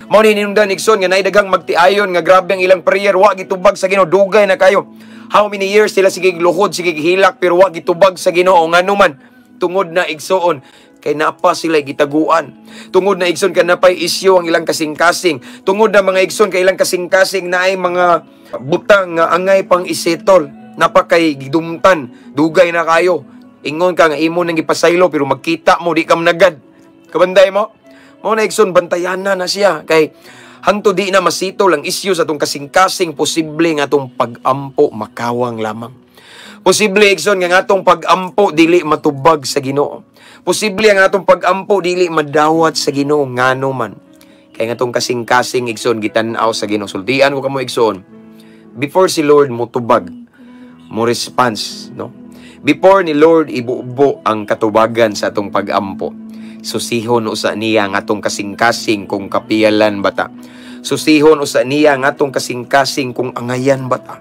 Mao ni hinungdan, igsoon, nga naay daghang magtiayon nga grabe ang ilang prayer, wa gitubag sa Ginoo, dugay na kayo. How many years sila sige luhod, sige hilak, pero wa gitubag sa Ginoo? Ngano man? Tungod na, igsoon, kay napa sila gitaguan. Tungod na, igsoon, kay napay isyu ang ilang kasing-kasing. Tungod na, mga igsoon, kay ilang kasing-kasing naay mga butang nga angay pang isettle. Napa kay gidumtan, dugay na kayo. Ingon ka nga imo nang gipasaylo, pero magkita mo, di ka managad. Kabanday mo? Mao na, igsoon, bantayan na na siya kay hangtod di na ma-settle ang isyu sa atong kasing-kasing, posible nga atong pag-ampo makawang lamang. Posible, igsoon, nga atong pag-ampo dili matubag sa Ginoo. Posible ang atong pag-ampo dili madawat sa Ginoo. Ngano man? Kay nga atong kasing-kasing, igsoon, gitan-aw sa Ginoo. Sultian ko kamo, igsoon. Before si Lord motubag, mo response, no? Before ni Lord ibubo ang katubagan sa atong pag-ampo, susihon usa niya ang atong kasing-kasing kung kapiyalan ba ta. Susihon usa niya ang atong kasing-kasing kung angayan ba ta.